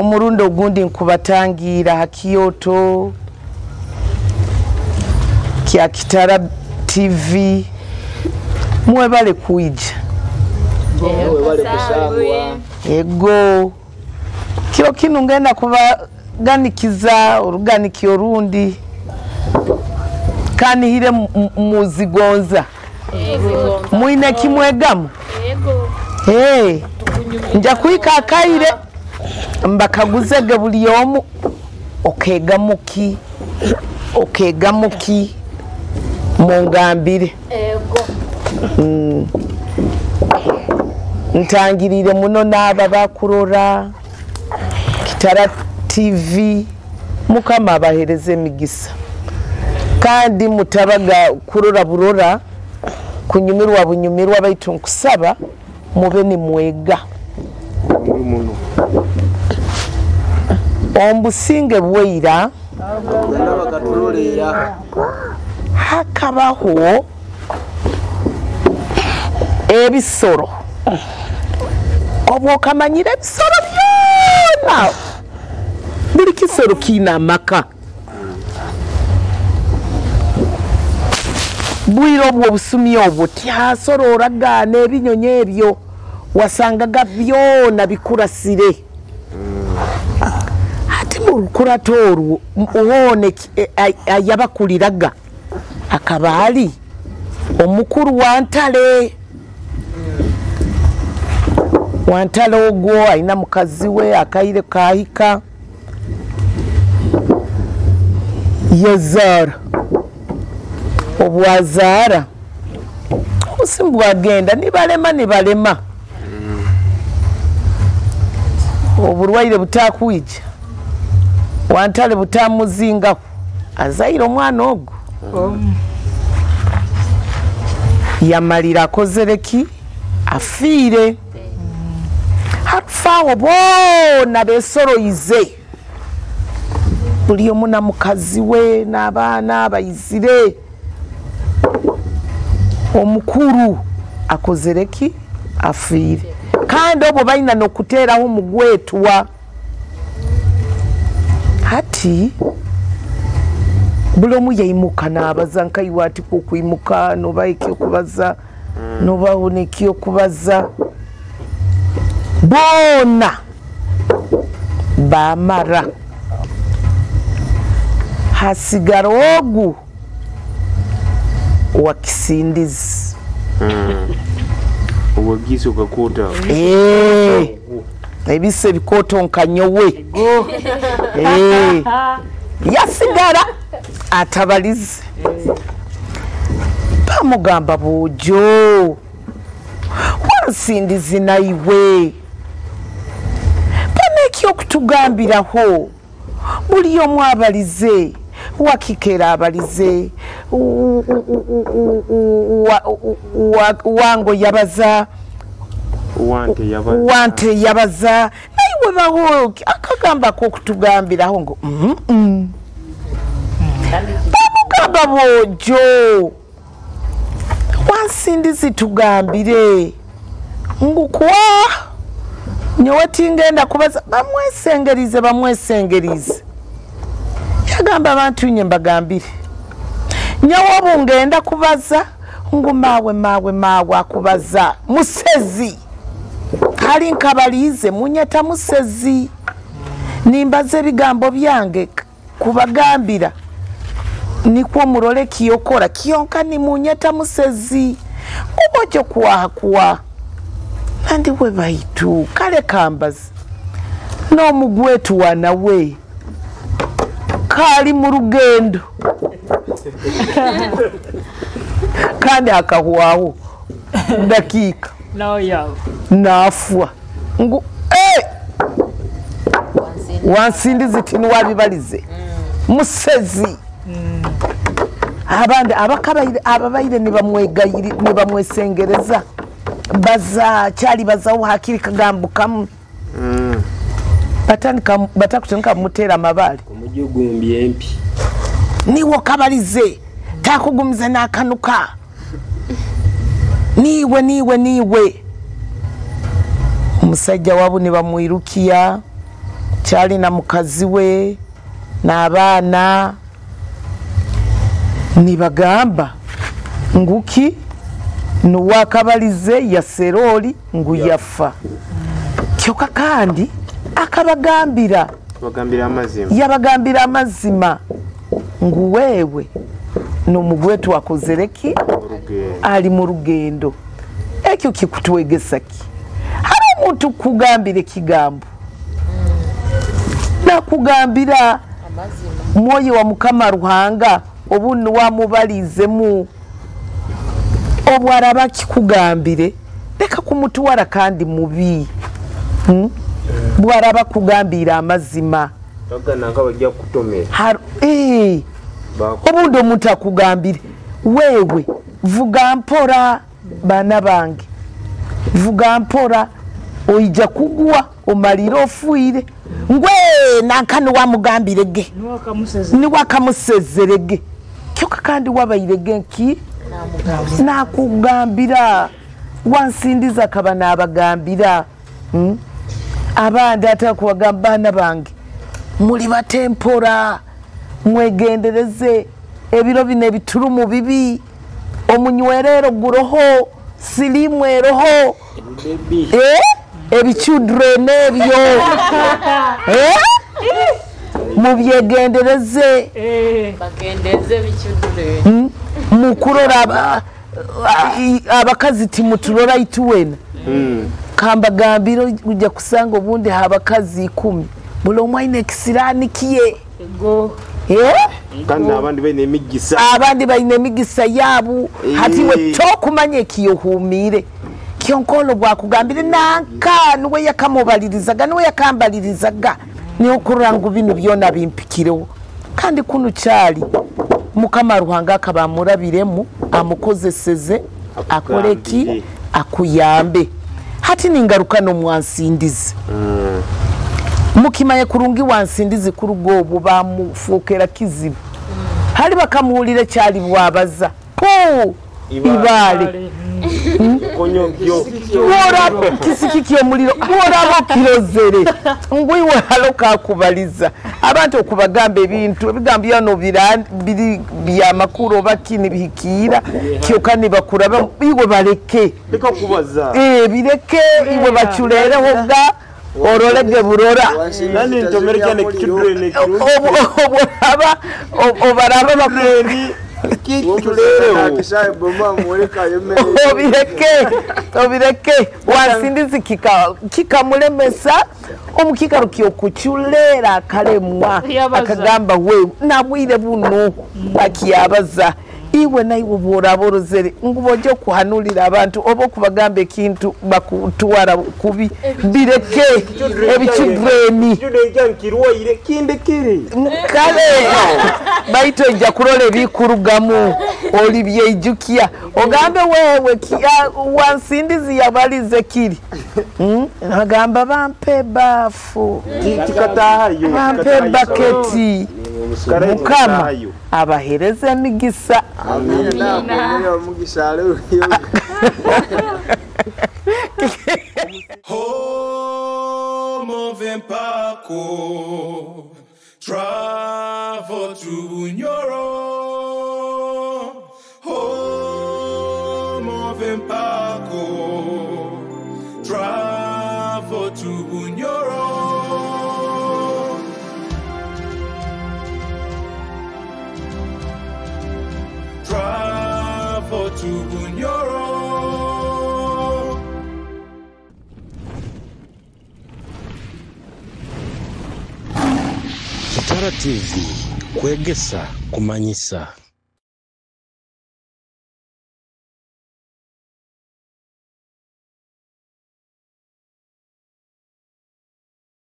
Omurundi ogundi nkubatangira ha Kyoto kya Kitara TV. Mwebale kuija. Ego kiro kinu ngenda kubaganikiza oruganikyo orundi kanihire muzigonza. Mwine kimwegamu. Hey, nja kuika akaire mbakaguzege buli omu okegamuki okegamuki mungambire. Ntangirire muno n'aba bakurora Kitara TV. Mukama abahereze emigisa kandi mutabaga kurora burora kunyumirwa bunyumirwa, baitu nkusaba mube ni mwega. Ombusinge bweira hakabaho ebisoro. Obwo okamanyira ebisoro byona, buli kisoro kiina amaka. Bwire obwo obusumi obwo tyasororaga n'ebinyonyi ebyo wasangaga byona bikurasire. Ate mu rukurato orwo owoone ayabakuliraga akaba ali omukuru wa Ntale. Wantale ogwo alina mukazi we akaire kahika yazaara. Obwazaara obusimu bwagenda nibalema nibalema, oburwaire butakwija Wantale butamuzingaho, azaire omwana ogwo. Yamalira akozereki afiire. Harufaho boona besoroize buli omu na mukazi we n'abaana bayizire. Omukuru akozereki afiire. Kandi obwo balina n'okuteeraho omugwetwa. Hati buli omu yaimuka n'abaza nkaiwe ati kukwimuka noba ekyokubaza nobaho n'ekyokubaza. Boona bamara hasigara ogu wa kisindizi. Owagiso kakota. Ebise bikoto nkanyowe. Yasigara atabalize. Bamugamba bujo wansindizi naiwe paneki okutugambiraho buli omu abalize wakikera abalize wango yabaza wante yabaza naiwe baho akagamba ko kutugambiraho ngo bamugamba bojo wansindizi tugambire ngukwa nyowe tingenda kubaza. Bamwesengerize bamwesengerize. Yagamba abantu nye mbagambire nyowe obu ngenda kubaza ngu mawe mawe mawe akubaza musezi hali nkabalize munyeta musezi nimbaze ebigambo byange kubagambira nikwo murole kiyokora kiyonka ni munyeta musezi kubojo kuwaha kuwa nandi we baitu kale kambazi n'omugwetu wanawe kali mu rugendo kandi akahwaho dakika nafwa ngu wansindizi tiniwabibalize musezi. Abandi abakabaire ababaire nibamwegayiri nibamwesengereza baza kyali bazawo hakiri kagambukamu batakutenka mutera amabale omujugumbye empi niwo kabalize takugumiza nakanuka niwe niwe niwe. Omusajja wabo nibamwirukiya Kyali na mukazi we n'abaana nibagamba nguki nuwakabalize ya Seroli ngu yafa. Kyokka kandi akabagambira amazima. Yabagambira amazima ngu wewe n'omugwetu akozereki ali mu rugendo. Ekyo kikutwegesa ki? Hari omuntu kugambira ekigambo nakugambira mwoyo wa Mukama Ruhanga obu wamubalizemu obwaraba kikugambire leka kumutwara kandi mubi. Bwaraba kugambira amazima obundi omuntu akugambire wewe vuga mpora bana bange, vuga mpora oija kugwa omalire ofuire ngwe nankani wamugambirege niwakamusezerege kyokka kandi wabairege nki nakugambira wansindiza akaba nabagambira. Abandi atakuwagamba bana bange muli batempora mwegendereze ebiro bino ebiturumu bibi omunywerero guroho silimweroho ebichudrene ebyo mubyegendereze bagendeze ebichudrene mukurora abakazi timuturora ituwena. Kambagambiro ujja kusanga obundi habakazi 10 buli omwe aine ekisirani kiye. Kandi abandi baine emigisa, abandi baine emigisa yabu. Hati we tokumanya ekiyohumire kyonkolo bwakugambire nanka nuwe yakamubalirizaga nuwe yakambalirizaga niyo kurora ngu bino byona bimpikireho. Kandi kuno kyali Mukama Ruhanga akabamurabiremu amukozeseze akoreki akuyambe. Hati ningaruka no mwansindizi. Mukimaye kurungi wansindizi kurugo obu bamufukera kizibu. Hali bakamuhulire kyali bwabaza pu ibale wora kisikiki omuliro wora kirozere ngwiwe haloka kubaliza abantu okubagamba ebintu ebigambo byano biri bya makuru obakini bihikira kyoka nibakuraba iwe baleke leka kubaza bireke iwe bachulereho ga orolege burora nani ntomerekane kichudrene obaraba obaraba bakureni obireke wansindizi kikamulemesa omukikaro kyokuchulera akalemwa akagamba we nabwire buno akiyabaza iwe naiwe bworaborozere nguboje kuhanulira abantu obo kubagamba ekintu bakutwara kubi bireke ebichudreni kale baito nja kurole bikurugamu oli byeijukia ogambe wewe wansindizi yabalize kiri. Agamba bampe bafu tikatahayo bampe baketi Mukama abahereze emigisa. Amina. Travel to Bunyoro, home of Mpako. Travel to Bunyoro. Travel to Bunyoro. Kitara TV kwegesa kumanyisa.